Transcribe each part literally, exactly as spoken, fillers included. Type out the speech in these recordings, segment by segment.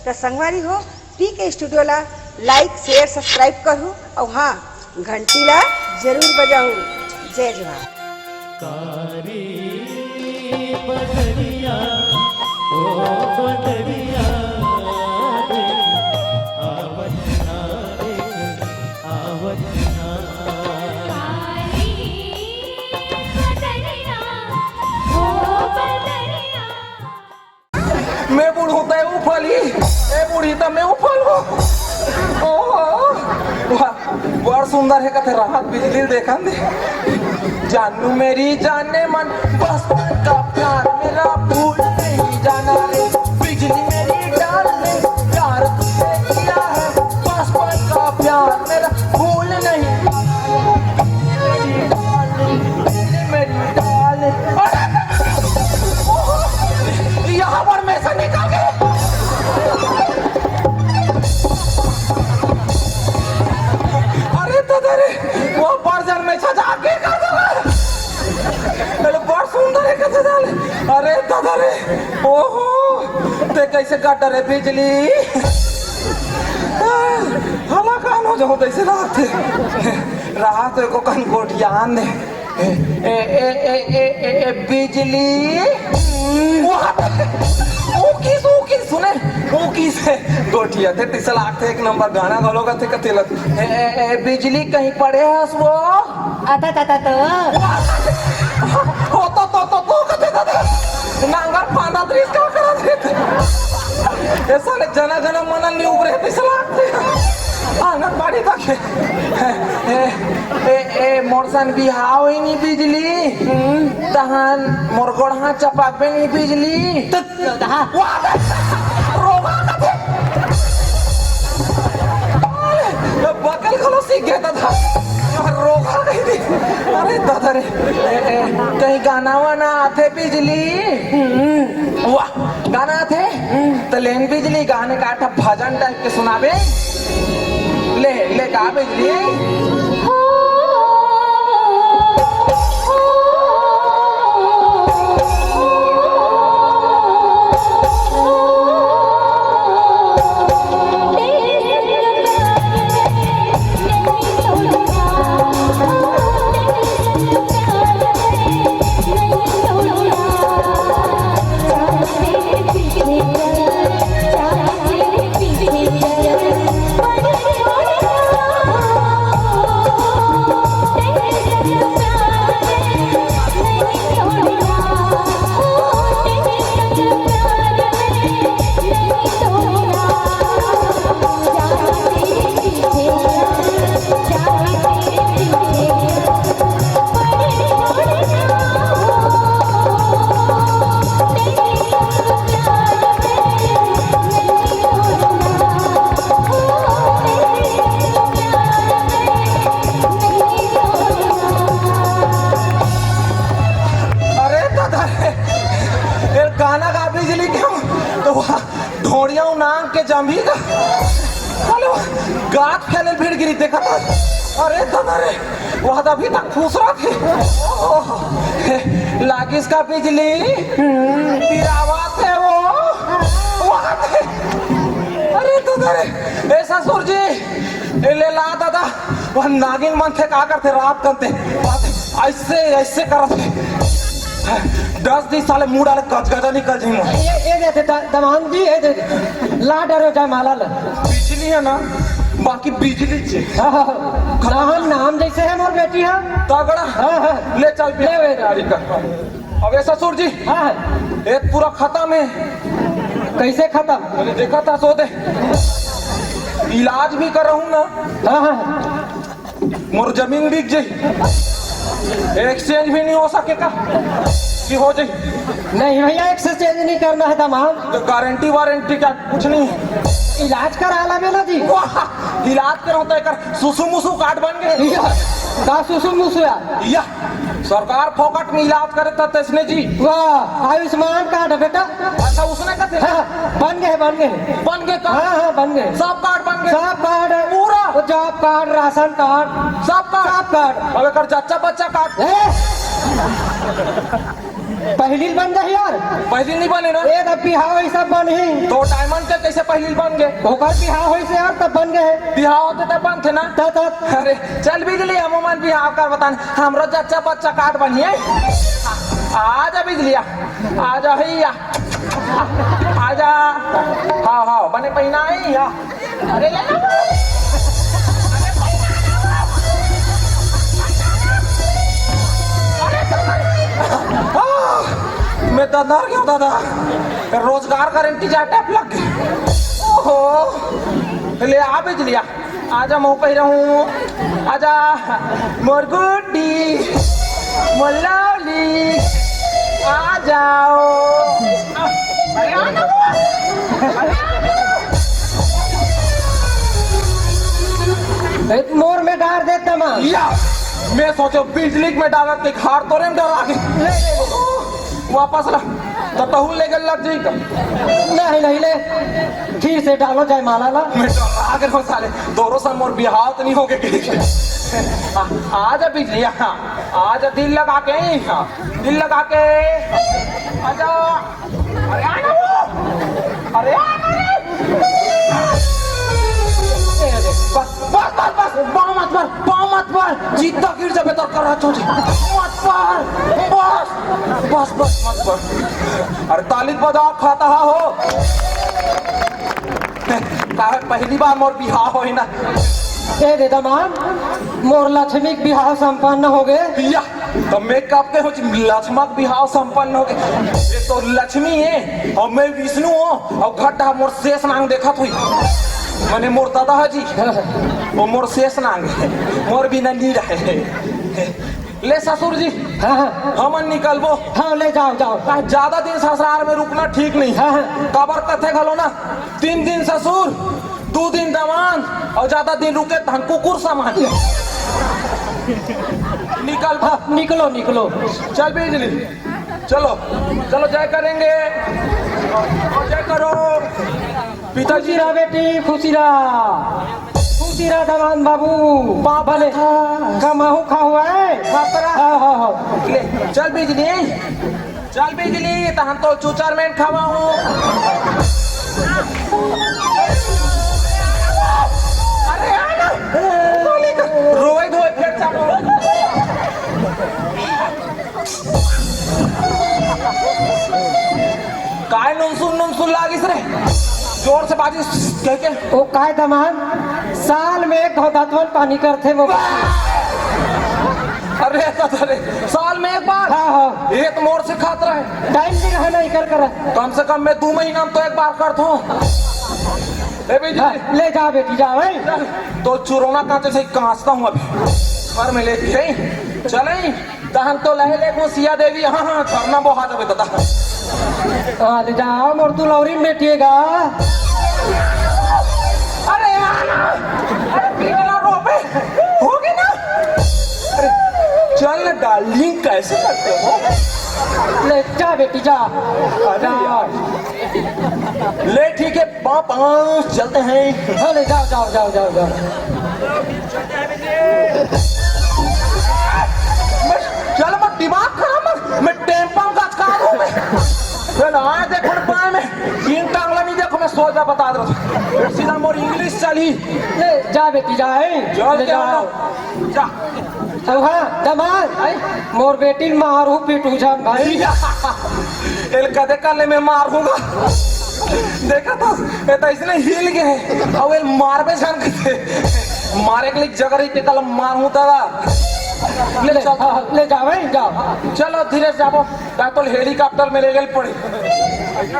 त संगवारी हो, पीके स्टूडियो ला like, share, subscribe करहू अउ हाँ, घंटी ला जरूर बजाहू। जय जोहार। कारी बदरिया, ओ बदरिया रे, आवत ना रे, आवत ना। काली बदरिया, ओ बदरिया। मैं बूढ़ू तय उफली, ए बूढ़ी त मैं उफल हो। ओहो, वाह, बड़ सुंदर हे कथे राहत बिजली ल देखन दे। जानू मेरी जाने मन, बचपन का प्यार मेरा भूल नहीं जाना रे। बिजली मेरी डार्लिंग, प्यार तुझसे किया है, बचपन का प्यार मेरा भूल नहीं। मेरी डार्लिंग, मेरी डार्लिंग। अरे, ओहो, यहाँ पर मैं से निकल गई। अरे दादा रे, वो बड़ जन में छजा के कर दो। अरे बड़ सुंदर हे कथे दाले। अरे दादा रे, ओहो, ते कैसे काट रे बिजली? हाला कान हो जाऊं तैसे लागथे। रहा तो एको कन गोठियान दे। ए, ए, ए, बिजली। वाह! ओ किस, ओ किस, सुने? ओ किस हे? गोठियाथे, तैसे लागथे एक नंबर गाना घलो गाथे कथे लग। ए, ए, ए, बिजली कहीं पढ़े हस वो? आता, ता, ता, तो। हो तो, तो, तो, तो, कथे दादा। नांगर फांदत रिस का करत रिस। ऐसा ले जना, जना मन नी उबरे, तैसे लागथे। आंगनबाड़ी तक। ए, ए, ए, मोर सन बिहाव ही नी बिजली। तहन मोर गोड़हा चपकबे नी बिजली। त, त, तहा। वाह, रोगा कथे। बकल घलो सीख गया था। रोगा कही थी। अरे दादा रे। ए, ए, कहीं गाना वाना आथे बिजली? वाह, गाना आथे? त लेन बिजली, गाने का आठा भजन टाइप के सुनाबे। ले, ले गा बिजली। अरे दादा रे, ये गाना गा बिजली क्यों? तो वहाँ ढोड़िया नाम के जमी का। हेलो, गात फैले भीड़ गिरी देखा था। अरे दादा रे, वहाँ तो अभी तक फूस रहा थे। ओह, हे, लागिस का बिजली? पिरावा थे वो। वहाँ थे। अरे दादा रे, ए ससुर जी, ए ले ला दादा, वह नागिन मन थे का करते रात कनते, बात ऐसे, ऐसे करत थे। दस दिन साले मुंह डाले गजगजा निकल जाई मोर। ये, ये दे, दे, द-, दमांद जी, ये दे, ला डरो जा माला ला। बिजली है ना, बाकी बिजली चे। हाँ, हाँ, हाँ। नाम, नाम जैसे है मोर बेटी है। तगड़ा। हाँ, हाँ। ले चल ले बे। गाड़ी का। अब ए ससुर जी, हाँ, हाँ। ए पूरा खत्म है। कैसे खत्म? अरे देखा था सो दे। इलाज भी करहूँ ना। हाँ, हाँ। मोर जमीन बिक जाई, exchange भी नहीं हो सके का? कि हो जाई? नहीं भैया, exchange नहीं करना है तमाम। तो गारंटी वारंटी का कुछ नहीं है? इलाज करा ला मेला जी। वाह, इलाज करो तो एकर सुसु मुसु कार्ड बन गए। या, का सुसु मुसु यार? या, सरकार फोकट में इलाज करे था तैसने जी। वाह, आयुष्मान कार्ड है बेटा। अच्छा, उसने कहते हैं? हाँ, बन गए, बन गए। बन गए का? हाँ, हाँ, बन गए। सब कार्ड बन गए? सब कार्ड है। पूरा? वो job card, राशन card। सब कार्ड? सब कार्ड। अब एकर जच्चा बच्चा कार्ड? ए! पहिली बन जाही यार। पहिली नहीं बने ना। ए, तब बिहाव ही सब बन ही। तो डायमंड के कैसे पहिली बन गए? ओकर बिहाव होइस यार, तब बन गए। बिहाव होते तब बनथे ना। त, त। अरे, चल बिजली, हम मन बिहाव कर बतान। हमरो जच्चा बच्चा कार्ड बनिए। आ जा बिजलिया, आ जा भैया, आ जा। हाँ, हाँ, बने पहिना है या। अरे ले लो। आह, मैं दंदर गया दादा, रोजगार गारंटी जा टैप लग गई। ओहो, ले आ बिजलिया, आजा, मैं कह रहा हूँ, आजा, मोर गुड्डी, मोर लवली, आ जाओ। ए, मोर में डार दे तमा। या, मैं सोचो बिजली में डालत के घर तोरे में डरा के। ले, ले, ले। वापस ला, तो तहू ले गल लग जाई का? नहीं, नहीं ले, फिर से डालो जयमाला ला। मैं डरा के हो साले, दोनों सन मोर बिहाव तो नहीं होगे। आ, आ जा बिजली, हाँ, आ जा दिल लगा के, हाँ, दिल लगा के, आ जा। अरे आ ना वो, अरे आ ना रे। ए, ए, बस, बस, बस, बस, पाँव मत पर, पाँव मत पर, जीता गिर जाबे तोर कर रहा छोटी। मत पर, बस, बस, बस, मत पर। अरे ताली बजा खाता हा हो। काहे पहली बार मोर बिहाव होई ना। ए दे दमान, मोर लक्ष्मी के बिहाव संपन्न हो गए। या, तो मैं कब के हो लक्ष्मा के बिहाव संपन्न हो गए। ये तो लक्ष्मी है और मैं विष्णु हूँ और घटा मोर शेष नांग देखत हुई। मने मोर दादा जी, वो मोर शेष नांग है, मोर बिना नहीं रहे। ले ससुर जी, हाँ, हाँ। हमन निकलबो। हाँ, ले जाओ, जाओ। का ज्यादा दिन ससुराल में रुकना ठीक नहीं। हाँ, हाँ। काबर कथे घलो ना, तीन दिन ससुर, दो दिन दमान और ज्यादा दिन रुके तहन कुकुर समान। निकल। हाँ, निकलो, निकलो। चल बिजली, चलो, चलो जय करेंगे, जय करो। पिताजी खुशी रहा बेटी, खुशी रहा, खुशी रहा दमान बाबू। बाप भले रे। कमाहू खाहू है। बाप रे। हाँ, हाँ, हाँ। ले, चल बिजली, चल बिजली, तहन तो चूचर में खावा हूँ। अरे आ ना, रोए धोए फिर चालू। काय नुनसुन नुनसुन लागिस रे? जोर से बाजिस कह के। ओ काय दमान, साल में एक घौं दतवन पानी करथे वो। अरे तो अरे, साल में एक बार? हाँ, हाँ। ये तो मोर से खात रहे। टाइम नहीं रहा ना इकर करा। कम से कम मैं दो महीना में तो एक बार करता हूँ। ए बेटी। हाँ, ले जा बेटी, जा भाई। तो चुरोना कांचे से कांचता हूँ अभी। घर में लेके गई। चले। तहन तो लहे ले गुसिया देवी, हाँ, हाँ, झरना बहा जाबे दादा। हाँ, ले जा, मोर दुलौरी में बेटिएगा। अरे, आ ना। अरे, बेटा, रोबे। हो गई ना? अरे, चल ना, डार्लिंग, कैसे करते हो? ले जा बेटी, जा। अरे जा। यार। ले, ठीक है, पाँव, पाँव, चलते हैं। हाँ, ले जाओ, जाओ, जाओ, जाओ, जाओ। मैं, चल, मैं दिमाग खराब मत, मैं टेम्पो का का दूं मैं। चल, आए देखो ना पाए में, तीन टांगला नहीं देखो, मैं सो जा बता दो। फिर सीधा मोर इंग्लिश चली। ले, जा बेटी, जा, ए। चल, ले क्या जाओ। बोला? जा। अब हाँ, दमाद, आई, मोर बेटी मारू पीटू जान भाई। एल कदे काले मैं मारूंगा। देखा तो, ये तो इसने हिल गए। अब एल मारबे जान के। मारे के लिए जगह रही, कल मारू दादा। ले ले, चल। हाँ, ले जा भाई, जा। चलो, धीरे से जाबो। ता तो हेलीकॉप्टर में ले गए पड़े।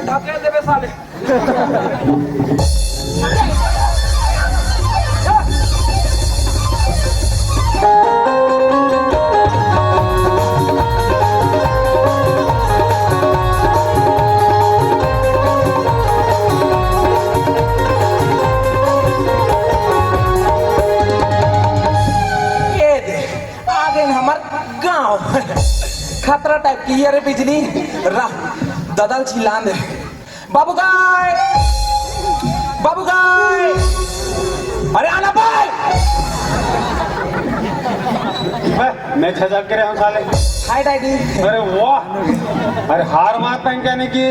ढकेल देबे साले। ये दे, आ गए हमर गांव। खतरा टाइप की, अरे बिजली, रा, ददल चिल्लान दे। बाबू गाय, बाबू गाय, अरे आना भाई। मैं, मैं झझक के रहा हूँ साले। हाय डैडी। अरे वाह, अरे हार मात पहन के, यानी कि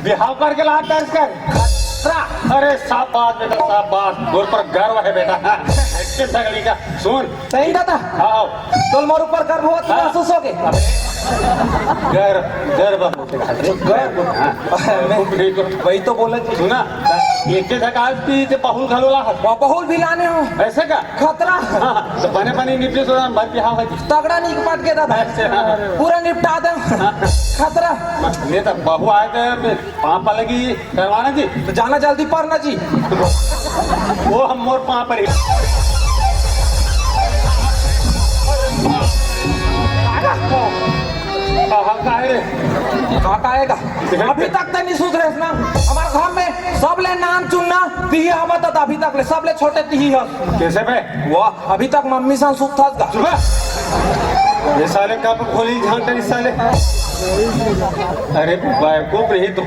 बिहाव करके ला दर्ज कर। खतरा। अरे शाबाश बेटा, शाबाश, तोर पर गर्व है बेटा। अच्छे सगड़ी का। सुन। सही दादा। हाँ, हाँ। तोल मोर ऊपर गर्व होत हाँ। महसूस होगे। गर्व, गर्व। गर्व। हाँ। मैं वही तो बोला जी। सुना, एक के झकास की ते बहुल घलो ला। वो बहुल भी लाने हो। ऐसे का? खतरा। हाँ, तो बने बने निपटे सो भर बिहाव है। तगड़ा निपट के दादा। अच्छा। पूरा निपटा दे। खतरा। नहीं तो बहू आए तो पाँव पलगी करवाना जी। तो जाना जल्दी परना जी। वो हम मोर पाँव परी। आहा, का है रे? का का आएगा? अभी तक ते नहीं सुधरेस ना। हमारे घर में सबले नान चुनना तिही हमर दादा, अभी तक ले सबले छोटे तिही हस। कैसे बे? वाह, अभी तक मम्मी सन सुत थस गा। चुप बे। ये साले कब खोली झांटे इस साले। अरे बेवकूफ नहीं तो,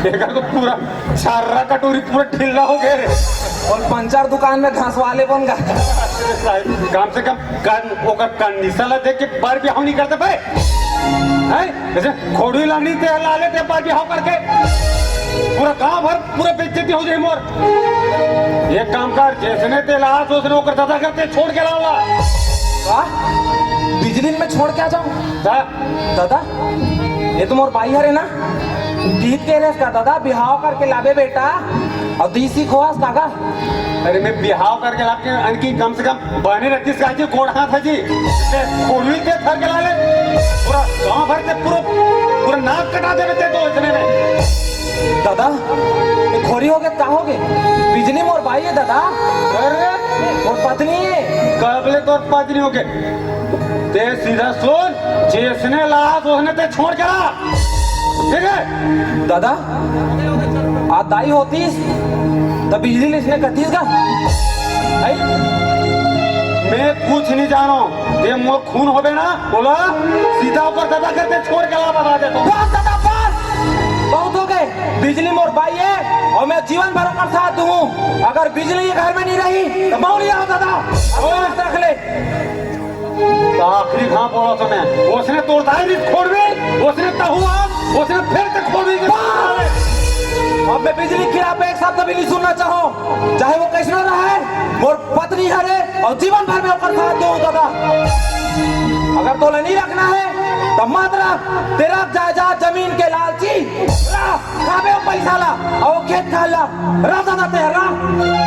एकर तो पूरा छर्रा कटोरी पूरा ढीला हो गया रे। और पंचर दुकान में घास वाले बन गा। कम से कम कन, ओकर कंडीशन ला देख के बर बिहाव नहीं करते बे। हैं? जैसे खोड़ी लानी ते ला लेते बर बिहाव करके। पूरा गांव भर पूरा बेइज्जती हो जाए मोर। एक काम कर, जैसने ते लास, ओसने ओकर दादा घर ते छोड़ के लाओ ला। का? बिजली में छोड़ के आ जाऊं? दा-, दादा, ये तो मोर बाई हरे ना? तीत के रेस का दादा, बिहाव करके लाबे बेटा, और तीसी खोआस का गा? अरे मैं बिहाव करके लाके अनकी कम से कम बने रहतीस का जी, गोड़ हाथ है जी। ते खोलवी ते थर के ला ले। पूरा गांव भर ते पूरा, पूरा नाक कटा देवे ते तो इतने में। दादा, ये खोरी हो गया, का हो गया? बिजली मोर बाई है दादा। अरे, मोर पत्नी है। कब ले तोर पत्नी हो गए? ते सीधा सुन, जैसने लास ओसने ते छोड़ के ला। ठीक है? दादा, आ दाई होतीस, त बिजली ले इसने कतीस का? भाई? मैं कुछ नहीं जानो। ये मोर खून होबे ना, बोला, सीधा ऊपर दादा करते छोड़ के ला, बता दे तो। बस दादा, बस! बहुत हो गए। बिजली मोर बाई है और मैं जीवन भर ओकर साथ दूँ। अगर बिजली ये घर में नहीं रही, तो मौलिया हो दादा। अब याद रख ले। तो आखिरी घाव बोला तो मैं, ओसने तोर दाई रित खोड़वे, ओसने तहुआ, ओसने फिर ते खोड़वे के बस! अब मैं बिजली के खिलाफ एक शब्द भी नहीं सुनना चाहो, चाहे वो कैसनो रहे, मोर पत्नी हरे और जीवन भर में ओकर साथ दो दादा। अगर तोला नहीं रखना है, तो मत रख, तेरा जायदाद जमीन के लालची, ला, खाबे वो पैसा ला, और वो खेत खार ला, राजा दा तेहरा,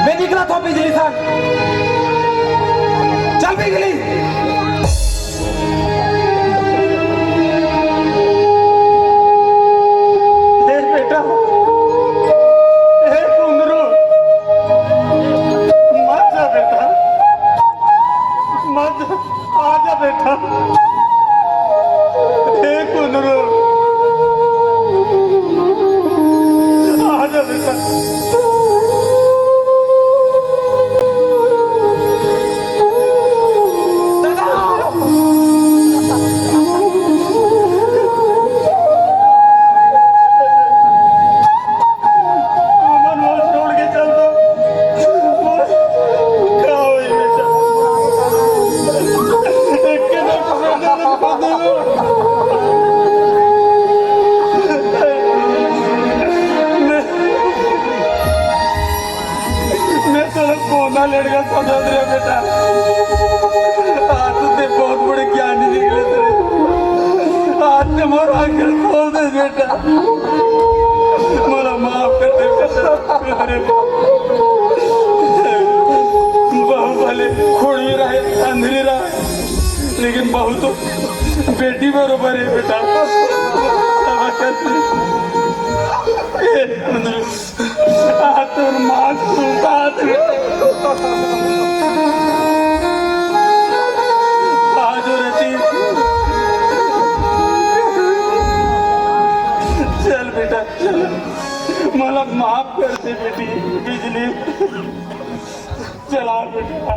मैं निकला था बिजली सन। चल बिजली। ए बेटा, ए कुंदरू, मत जा बेटा, मत जा। आजा बेटा, हे कुंदरू, आजा बेटा। मन वो छोड़ के चल दो। का होई बेटा? एक के दो मैं, मैं तो कोना लड़का समझ रहे बेटा। आज तो ते बहुत बड़े ज्ञानी निकले थे। आज ते मोर आंखें खोल दे बेटा। मोला माफ कर दे बेटा। अरे बहू भले खोड़ी रहे, अंधरी रहे, लेकिन बहू तो बेटी बरोबर है बेटा। क्षमा कर दे। ए, अंधरी। आ तोर माँ के साथ में। आ जो रति। चल बेटा, चल। मोला माफ कर दे बेटी, बिजली। चला बेटा।